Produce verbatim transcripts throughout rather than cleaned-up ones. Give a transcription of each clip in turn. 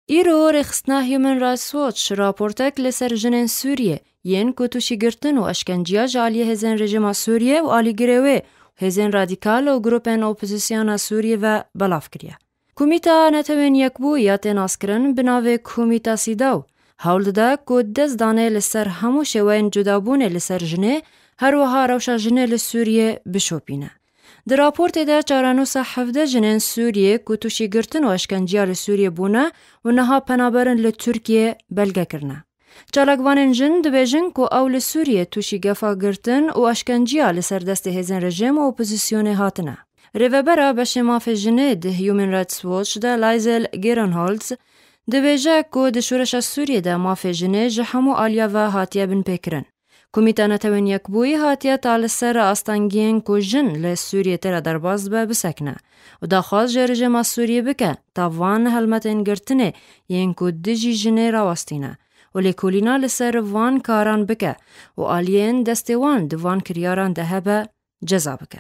Îro rêxistina Human Rights Watch raportek li ser jinên Sûriyê yên ku tûşî girtin û eşkenciya ji aliyê hêzên rejîma Sûriyê û alîgirê wê, hêzên radîkal û grûpên opozisyona Sûriyê ve belav kiriye. Komîta Netewên Yekbûyî ya tê naskirin bi navê Komîta Sîdaw hewl dide ku dest danê li ser hemû şêweyên cudabûnê li ser jinê, her wiha rewşa jinê li Sûriyê bişopîne. Di raportê de çarenûsa hevdeh jinên Sûriyê ku tûşî girtin û eşkenciya li Sûriyê bûne û niha penaberin li Tirkiyê belge kirine. Çalakvanên jin dibêjin ku ew li Sûriyê tûşî gefa girtin û eşkenciya li ser destê hêzên rejîm û opozisyonê hatine. Rêvebera beşê mafê jinê di Human Rights Watch de Liesl Gehrenholz dibêje ku di şoreşa Sûriyê de mafê jinê ji hemû aliya ve hatiye binpêkirin. Komîta Netewên Yekbûyî hatiye ta li ser astengiyên ku jin li Sûriyê tê re derbas dibe bisekine û daxwaz ji rejîma Sûriyê bike ta van helmetên girtinê yên ku dijî jinê rawestîne û lêkolîna li ser van karan bike û aliyên destê wan di van kiryaran de hebe ceza bike.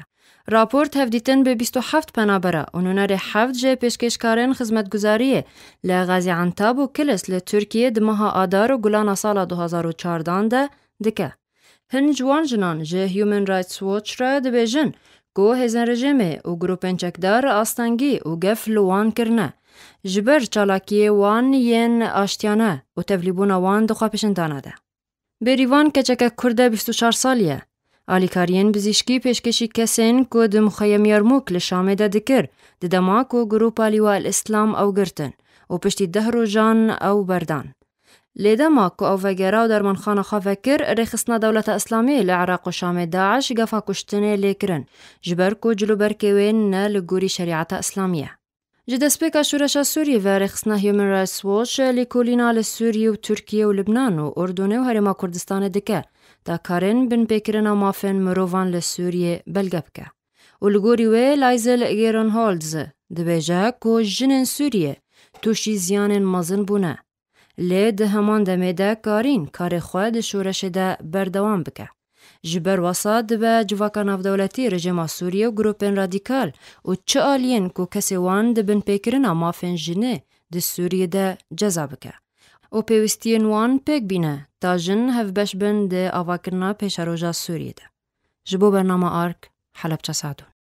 Raport hevdîtin bi bîst û heft penabera û nûnerê heft jê pêşkêşkarên xizmetguzariyê li Gaziantab û Kilis li Tirkiyê di meha Adar û Gulana sala du hazar û çardan de dike. Hin ji wan jinan ji Human Rights Watch re dibêjin ku hêzên rejîmê û grûpên çekdar astengî û gef li wan kirine, ji ber çalakiyê wan yên aştiyane û tevlîbûna wan di xwepêşandana de. Bêrîvan keçeke Kurd e bîst û çar salî ye. Alîkariyên bizîşkî pêşkêşî kesên ku di Muxeyem Yermûk li Şamê de dikir, di dema ku grûpa Lîwa el Îslam ew girtin û piştî deh rojan ew berdan. Lê dema ku ew vegera û dermanxana xwe vekir, rêxistina Dewleta Îslamî li Iraq û Şamê DAIŞ gefa kuştinê lê kirin, ji ber ku cilûberkê wê ne li gorî şerîeta Îslamî ye. Ji destpêka şoreşa Sûriyê ve rêxistina Human Rights Watch lêkolîna li Sûriyê û Tirkiyê û Libnan û Urdunê û Herêma Kurdistanê dike, ta karên binpêkirina mafên mirovan li Sûriyê belge bike. Û li gorî wê Liesl Gehrenholz dibêje ku jinên Sûriyê tûşî ziyanên mezin bûne. Lê di heman demê de karîn karê xwe di şoreşê de berdewam bike. Ji ber wesa dibe civaka navdewletî rejîma Sûriyê û grûpên radîkal û çi aliyên ku kesê wan di binpêkirina mafên jinê di Sûriyê de ceza bike û pêwîstiyên wan pêk bîne ta jin hevbeş bin di avakirina pêşeroja Sûriyê de. Ji bo bernama Ark, Helebçe Sadûn.